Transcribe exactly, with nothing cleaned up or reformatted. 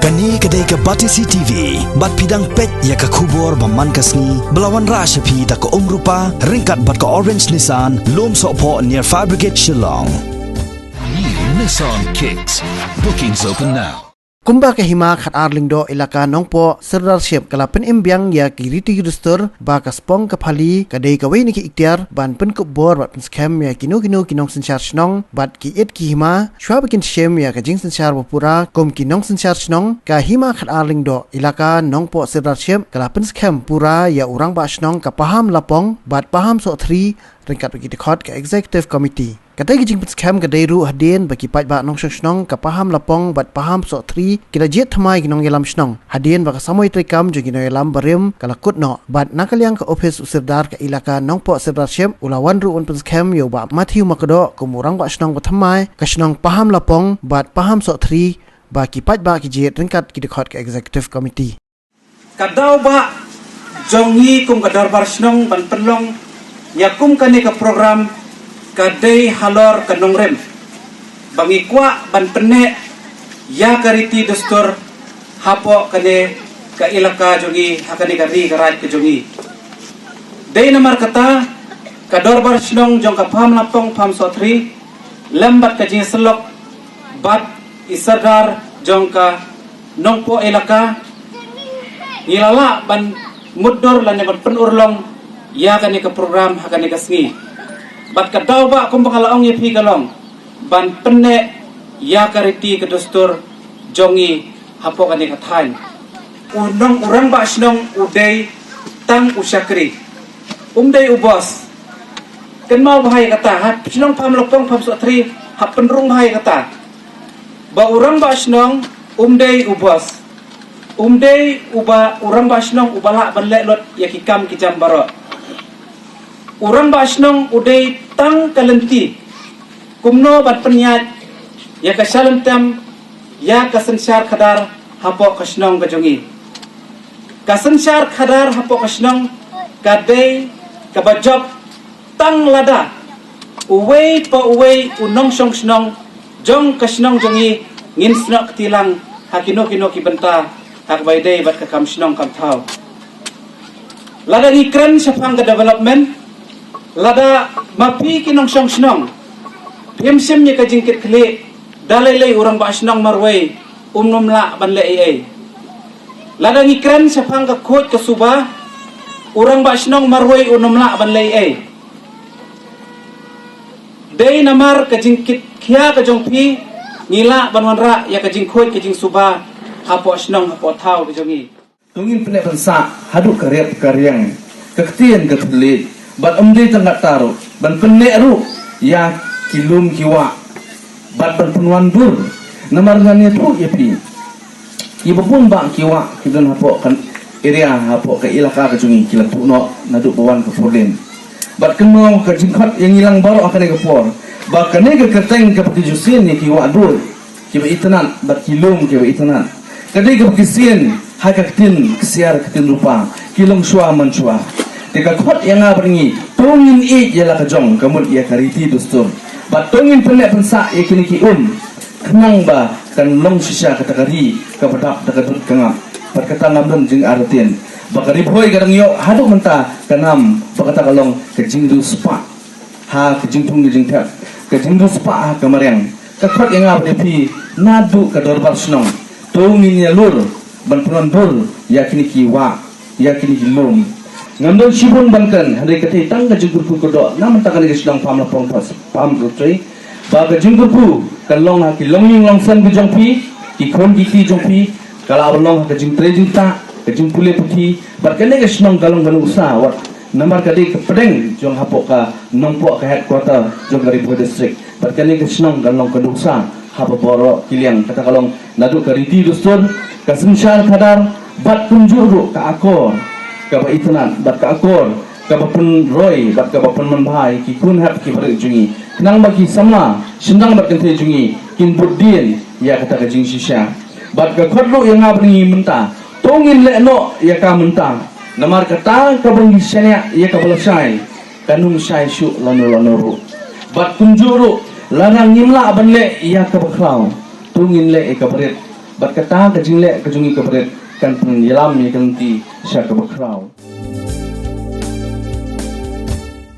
Kane ka dei ka Batesi T V, bad phi dang peit ïa ka khubor ba man ka sngi, ba la wanrah sha phi da ka Umrupa, ryngkat bad ka Orange Nissan, Lumsohphoh near Fire Brigade Shillong. New Nissan Kicks. Bookings open now. Kumba ka Hima Khatar Lyngdoh Elaka Nongpoh Sirdarship ka la pynim biang ïa ki riti ki dustur, ba ka spong ka phali ka dei kawei na ki iktiar ban pynkup bor bad pynskhem ïa kino kino ki nongsynshar shnong bad ki it ki hima, shuwa ba kin shim ïa ka jingsynshar ba pura kum ki nongsynshar shnong. Ka Hima Khatar Lyngdoh Elaka Nongpoh Sirdarship ka la pynskhem pura ïa u Rangbah Shnong ka Paham Lapong bad Paham Sohthri, ryngkat bad ki dkhot ka Executive Committee. Katei ka jingpynskhem ka dei ruh hadien ba ki paidbah nongshong shnong ka Paham Lapong bad Paham Sohthri ki la jied thymmai ki nongïalam shnong, hadien ba ka samoi treikam jong ki nongïalam barim ka la kut noh, bad na ka liang ka ophis u Sirdar ka Elaka Nongpoh Sirdarship u la wan ruh ban pynskhem ïa u Bah Matthew Makdoh kum u Rangbah Shnong ba thymmai ka shnong Paham Lapong bad Paham Sohthri, ba ki paidbah ki jied ryngkat ki dkhot ka Executive Committee. Ka daw ba jong ngi kum ka Dorbar Shnong ban pynlong ïa kum kane ka program ka dei halor ka nongrim, ba ngi kwah ban pynneh ïa ka riti dustur hapoh kane ka elaka jong ngi, ha kane ka ri ka raij ka jong ngi. Dei namar kata ka Dorbar Shnong jong ka Paham Lapong Paham Sohthri lem bad ka jingïasyllok bad i Sirdar jong ka Nongpoh Elaka, ngi la lah ban mutdur lane ban pynurlong ïa kane ka program ha kane ka sngi. Bad ka daw ba kumba nga la ong ïa phi ka long ban pynneh ïa ka riti ka dustur jong ngi hapoh kane ka thaiñ. U nong u Rangbah Shnong u dei tang u shakri, um dei u boss. Kynmaw bha ïa kata, ha shnong Paham Lapong Paham Sohthri, ha pynrung bha ïa kata, ba u Rangbah Shnong um dei u boss. Um dei uba u Rangbah Shnong uba lah ban leh lut ïa ki kam ki jam baroh. U Rangbah Shnong u dei tang ka lynti kumno ban pynïaid ïa ka shalynter, ïa ka synshar khadar hapoh ka shnong ka jong ngi. Ka synshar khadar hapoh ka shnong ka dei kaba jop tang lada uwei pa uwei u nongshong shnong jong ka shnong jong ngi ngin snoh kti lang ha kino kino ki bynta ha kaba ïadei bad ka kam shnong kam thaw. Lada ngi kren shaphang ka development, lada ma phi ki nongshong shnong phim shim ïa ka jingkitkhlieh, da lei lei u Rangbah Shnong marwei um nym lah ban leh ei ei. Lada ngi kren shaphang ka khuid ka suba, u Rangbah Shnong marwei um nym lah ban leh ei ei. Dei namar ka jingkitkhia ka jong phi ngi lah ban wanrah ïa ka jingkhuid ka jingsuba hapoh shnong hapoh thaw ka jong ngi. To ngin pynneh pynsah haduh ka rep ka riang, ka ktien ka thylliej, bad ym dei tang katta ruh, ban pynneh ruh ïa ki lum ki wah, bad ban pynwandur. Namar ngan ïathuh ïa phi, kiba bun bah ki wah ki don hapoh ka area, hapoh ka elaka ka jong ngi, ki la tuh noh naduh ba wan ka four lane. Bad kynmaw ka jingkhot ïa ngi lang baroh ha kane ka por, ba kane ka kyrteng kaba ki ju sien ïa ki wah duh kiba itynnad bad ki lum kiba itynnad, ka dei kaba ki sien ha ka ktien ksiar ktien rupa, ki long shuwa man shuwa. Te ka khot ïa nga bad ngi, to ngin ïeit ïa la ka jong, ka mut ïa ka riti dustur. Bad to ngin pynneh pynsah ïa kine ki um, khnang ba kan long shisha kata ka ri kaba dap da ka dud ka ngap. Bad kata ngam don jingartatien, ba ka Ri Bhoi ka dang ïoh haduh mynta ka nam, ba kata ka long ka jingriewspah ha ka jingthung ka jingthep, ka jingriewspah ha ka mariang. Ka khot ïa nga bad ïa phi naduh ka dorbar shnong, to ngin ïalur ban pynwandur ïa kine ki wah, ïa kine ki lum. Ngam don shibun ban kren, hynrei ka dei tang ka jingkyrkhu kyrdoh na mynta kane ka shnong Pamlapong, Pam Rotary, ba ka jingkyrkhu ka long ha ki longïing longsem ki jong phi, ki khun ki kti jong phi, ka lah ban long ha ka jingtrei jingktah, ka jingpule puthi, bad kane ka shnong ka long ka nuksa wat namar ka dei ka pdeng jong hapoh ka Nongpoh, ka headquarter jong ka Ri Bhoi District. Bad kane ka shnong ka long ka nuksa ha baroh ki liang, kata ka long naduh ka riti dustur, ka synshar khadar, bad kumjuh ruh ka akor kaba itynnad, bad ka akor kaba pynroi bad kaba pynman bha ïa ki khun hep ki barit jong ngi, khnang ba ki samla shynrang bad kynthei jong ngi kin bud dien ïa kata ka jingshisha. Bad ka khot ruh ïa nga bad ngi mynta, to ngin leh noh ïa ka mynta, namar kata kaba ngi shaniah ïa kaba lashai, kan ym shai shuh lano lano ruh. Bad kumjuh ruh, lada ngim lah ban leh ïa kaba khraw, to ngin leh ïa kaba rit. Bad kata ka jingleh ka jong ngi ka barit kan pynïalam ïa ka lynti sha kaba khraw.